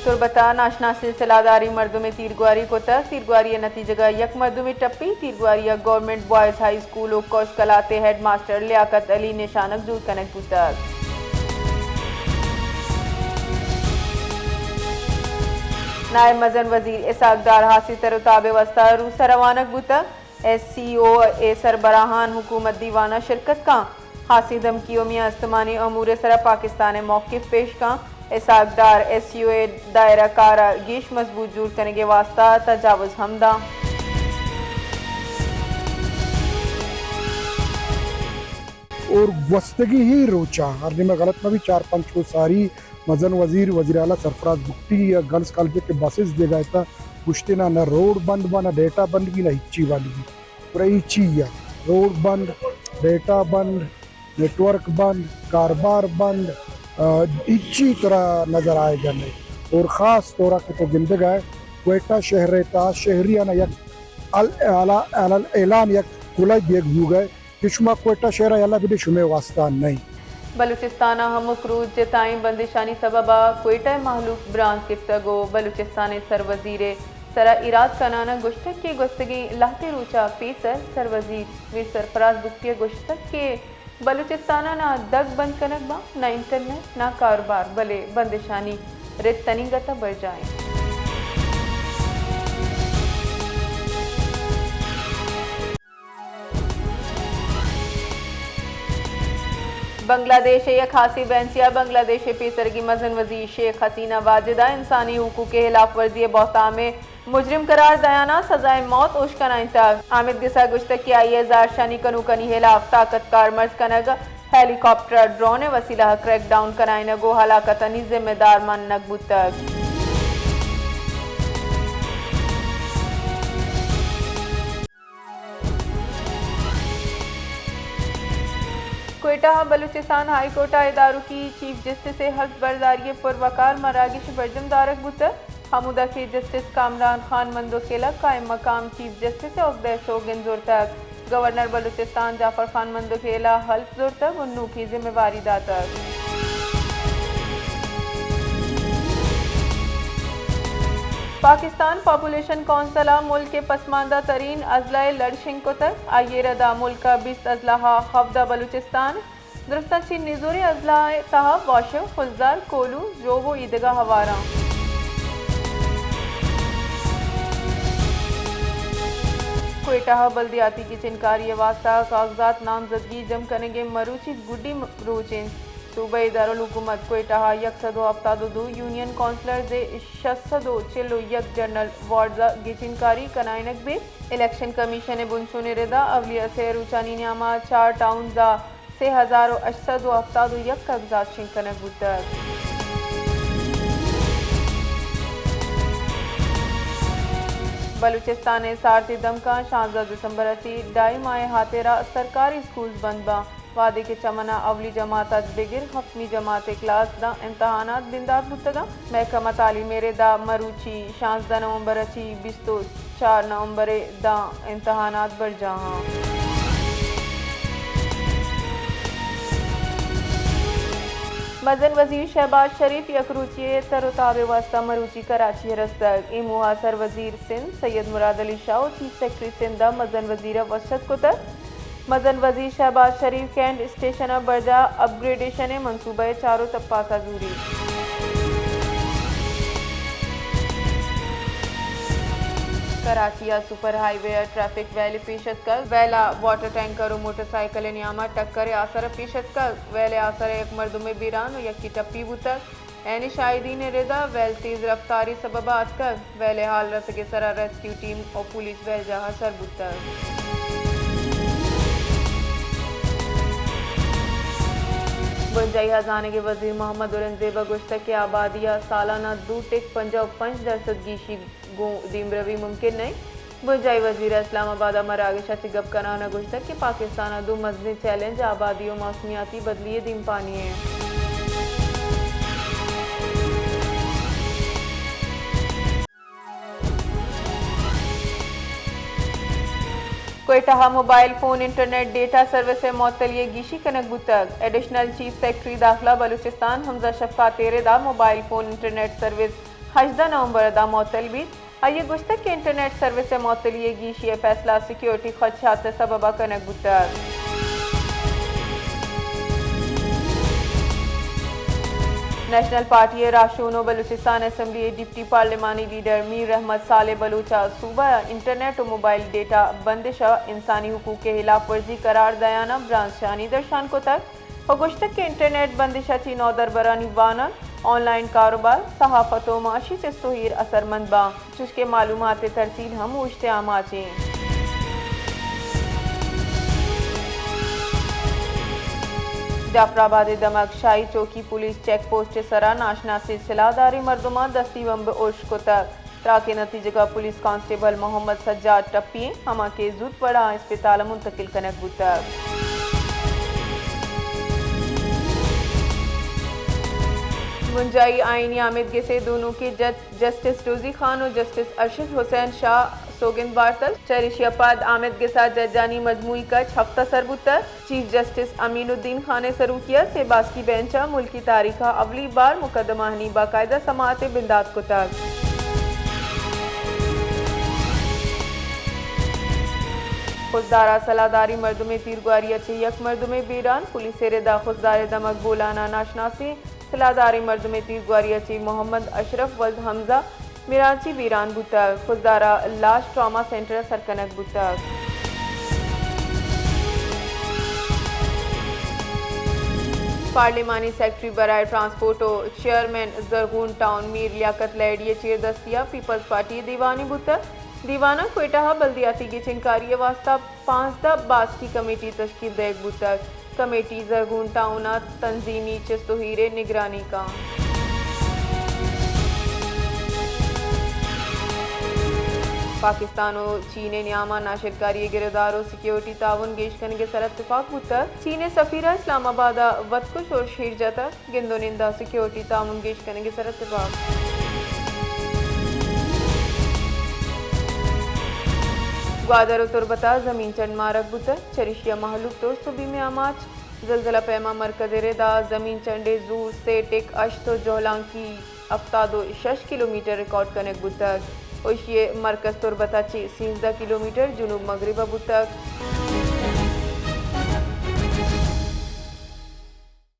تربت ءَ ناشناسیں سلاہداریں مردمے تیرگواری کتگ۔ تیرگواری ءِ نتیجگ ءَ یک مردمے ٹپی۔ تیرگواری ءَ گورنمنٹ بوائز ہائی اسکول و کوش کلات ءِ ہیڈ ماسٹر لیاقت علی نشانگ جوڑ کنگ بوتگ۔ نائب مزن وزیر اسحاق ڈار ہاسیں تر و تاب ءِ واستہ روس ءَ روانگ بوتگ۔ ایس سی او ءِ سربراہان حکومت دیوان ءَ شرکت کن۔ ہاسیں دھمکی و میان استمانی امور ءِ سرا پاکستان ءِ موقف پیش کن۔ اسحاق ڈار ایس سی او ءِ دائرہ کار ءَ گیش مضبوط جوڑ کنگ ءِ واستہ تجاوز ہم داں۔ اور گوستگیں ہی روچاں، ہر نیمہ غلط مہ بی، چار پنچ روچ ساری مزن وزیر، وزیر اعلیٰ سرفراز بگٹی یا گرلز کالج کہ بسز دیگا اتاں، گوشتے نا، نہ روڈ بند با، نہ ڈیٹا بند بی، نہ ہچی بند بی۔ پورا ہچی یا روڈ بند، ڈیٹا بند، نیٹورک بند، کاربار بند، آ، ہچی ترا نظر آئے گا نہیں۔ اور خاص طور کہ تو گندگا ہے، کوئٹہ شہر تا شہریانا یک ال-، اعلیٰ، اعلیٰ اعلان یک کلہ دیگ بوگئے کہ شما کوئٹہ شہر ءَ یلہ بدے، شمئے واستا نئیں۔ بلوچستان ءَ ہمک روچ جتائیں بندشانی سبب ءَ کوئٹہ ءِ مہلوک برانز گپتگ و بلوچستان ءِ سروزیر ءِ سرا ایراد کنان ءَ گوشتگ کہ گوستگیں لہتے روچ ءَ پیسر سروزیر میر سرفراز بگٹی ءَ گوشتگ کہ بلوچستان ءَ نہ دگ بند کنگ باں، نہ انٹرنیٹ، نہ کاروبار، بلے بندشانی رد تنیگت ءَ برجاہ انت۔ بنگلہ دیش ءِ یک ہاسیں بینچے ءَ بنگلہ دیش ءِ پیسرگیں مزن وزیر شیخ حسینہ واجد ءَ انسانی حقوق ءِ ہلاف ورزی ءِ بہتام ءِ مجرم قرار دیان ءَ سزائے موت اوشکنائینتگ۔ آمید گس ءَ گوشتگ کہ آئی ءِ زہرشانی کنوکانی ہلاف طاقت کارمرز کنگ، ہیلی کاپٹر، ڈرون ءِ وسیلہ ءَ کریک ڈاؤن کنائینگ و ہلاکتانی ذمہ دار منگ بوتگ۔ کوئٹہ ءَ بلوچستان ہائی کورٹ ءَ ادارکی چیف جسٹس ءِ ہلف برداری ءِ پر وقار مراگش برجم دارگ بوتگ، ہمودا کہ جسٹس کامران خان مندوخیلہ قائم مقام چیف جسٹس ءِ عہدہ ءِ سوگند زرتگ۔ گورنر بلوچستان جعفر خان مندوخیلہ ءَ ہلف زرتگ و نوکیں ذمہ واری داتگ۔ پاکستان پاپولیشن کونسل ءَ ملک ءِ پسماندہ ترین اضلاع ءِ لڑ شنگ کتگ۔ آئی ءِ رد ءَ ملک ءِ بیست اضلاع ءَ ہفدہ بلوچستان، درستاں چہ نزوریں اضلاع ءِ تہا واشو، خضدار، کوہلو، ژوب و ایدگہ ہوار آں۔ کوئٹہ ءَ بلدیاتی گچین کاری ءِ واستہ کاغذات نامزدگی جم کنگ ءِ مروچی گڈی م-، روچ انت۔ صوبائی دارالحکومت کوئٹہ ءَ یک سد و ہپتاد و دو یونین کونسلرز ءِ شش سد و چل و یک جنرل وارڈز ءَ گچین کاری کنائینگ بیت۔ الیکشن کمیشن ءِ بنشون ءِ رد ءَ اولی ءَ سئے روچانی نیام ءَ چار ٹاؤنز ءَ سے ہزار و ہشت سد و ہپتاد و یک کاغذات شنگ کنگ بوتگ۔ بلوچستان ءِ سارتی دمگاں شانزدہ دسمبر ءَ چہ ڈائی ماہ ءِ ہاترا سرکاری اسکولز بند باں، وہدے کہ چمن ءَ اولی جماعت ءَ بگر ہپتمی جماعت ءِ کلاس داں امتحانات بندات بوتگ انت۔ محکمہ تعلیم ءِ رد ءَ مروچی شانزدہ نومبر ءَ چہ بیست و چار نومبر ءَ داں امتحانات برجاہ آں۔ مزن وزیر شہباز شریف یک روچی ءِ تر و تاب ءِ واستہ مروچی کراچی ءَ رستگ۔ اے موہ ءَ سر وزیر سندھ سید مراد علی شاہ و چیف سیکرٹری سندھ ءَ مزن وزیر ءَ وش اتک کتگ۔ مزن وزیر شہباز شریف کینٹ اسٹیشن ءَ برجاہ اپ گریڈیشن ءِ منصوبہ ءِ چار و تپاک ءَ زوریت۔ کراچی ءَ سپر ہائی وے ءَ ٹریفک ویل پیش اتکگ۔ ویل ءَ واٹر ٹینکر و موٹر سائیکل ءِ نیام ءَ ٹکر ءِ آسر ءَ پیش اتکگ۔ ویل ءِ آسر ءَ یک مردمے بیران و یکے ٹپی بوتگ۔ عین شاہدین ءِ رد ءَ ویل تیز رفتاری سبب ءَ اتکگ۔ ویل ءِ ہال رسگ ءِ سرا ریسکیو ٹیم و پولیس ویل جاہ ءَ سر بوتگ۔ بنجاہی ہزانگ ءِ وزیر محمد اورنگزیب ءَ گوشتگ کہ آبادی ءَ سالانہ دو ٹک پنجاہ و پنچ درسد گیشی گوں دیمروی ممکن نہ انت۔ بنجاہی وزیر ءَ اسلام آباد ءَ مراگش ءَ چہ گپ کنان ءَ گوشتگ کہ پاکستان ءَ دو مزنیں چیلنج آبادی و موسمیاتی بدلی ءِ دیمپانی انت۔ کوئٹہ ءَ mobile phone internet data service ءِ معطلی ءِ گیشی کنگ بوتگ۔ ایڈیشنل چیف سیکرٹری داخلہ بلوچستان حمزہ شفقات ءِ رد ءَ موبائل فون انٹرنیٹ سروس ہژدہ نومبر ء داں معطل بیت۔ آئی ء گوشتگ کہ انٹرنیٹ سروس ء معطلی ء گیشی ء فیصلہ سیکورٹی خدشات ء سبب ء کنگ بوتگ۔ نیشنل پارٹی ء راہشون و بلوچستان اسمبلی ء ڈپٹی پارلیمانی لیڈر میر رحمت صالح بلوچ ء صوبہ ء انٹرنیٹ و موبائل ڈیٹا بندش ء انسانی حقوق ء ہلاپ ورزی قرار دیان ء برانزشانی درشان کتگ و گوشتگ کہ انٹرنیٹ بندش ء چہ نودربرانی وانگ، آن لائن کاروبار، صحافت و معاشی چست و ایر اثرمند باں۔ چوشکہ معلومات ء ترسیل ہم اوشت ء آماچ انت۔ جعفر آباد ء دمگ شاہی چوکی پولیس چیک پوسٹ ء سرا ناشناسیں سلاہ داریں مردماں دستی بمب ارش کتگ۔ تراک ء نتیجگ ء پولیس کانسٹیبل محمد سجاد ٹپی انت، ہما کہ زوت وڑا اسپتال ء منتقل کنگ بوتگ۔ بنجاہی آئینی آمیدگس ء دونوکیں جج جسٹس روزی خان و جسٹس ارشد حسین شاہ سوگند بارتگ۔ چریشی ء پد آمیدگس ء ججانی مجموعی کچ ہفت ء سر بوتگ۔ چیف جسٹس امین الدین خان ء سروکی ء سے باسکی بینچ ء ملکی تاریخ ء اولی بار مقدمہ آنی باقاعدہ سماعت ء بندات کتگ۔ خضدار ء سلاہ داریں مردمے تیرگواری ء چہ یک مردمے بیران، پولیس ء رد ء خضدار ء دمگ بولان ء ناشناسیں سلاہ داریں مردمے تیرگواری ء چہ محمد اشرف ولد حمزہ میرانچی بیران بوتگ۔ خضدار ء لاش ٹراما سینٹر ء سر کنگ بوتگ۔ پارلیمانی سیکرٹری برائے ٹرانسپورٹ و چیئرمین زرغون ٹاؤن میر لیاقت لہڑی ء چیردستی ء پیپلز پارٹی ء دیوانے بوتگ۔ دیوان ء کوئٹہ ء بلدیاتی گچینکاری ء واستہ پانزدہ باسکی کمیٹی تشکیل دئیگ بوتگ۔ کمیٹی زرگون ٹاؤن ء تنظیمی چست و ہیرے نگرانی کاں۔ پاکستان و چین ء نیام ء ناشرکاری ء گرودار و سیکیورٹی تعاون گیش کنگ ء سر اتفاق بوتگ۔ چین ء سفیر ء اسلام آباد ء وتکش و شیر جتگ۔ گند و نند ء سیکیورٹی تعاون گیش کنگ ء سر اتفاق۔ گوادر و تربت ء زمین چنڈ مارگ بوتگ، چریشی ء مہلوک ترس و بیم ء آماچ۔ زلزلہ پیما مرکز ء رد ء زمین چنڈ ء زور سے ٹک ہشت و جہلانکی ہفتاد و شش کلومیٹر ریکارڈ کنگ بوتگ۔ و ایشی ء مرکز تربت ء چہ سیزدہ کلومیٹر جنوب مغرب ء بوتگ۔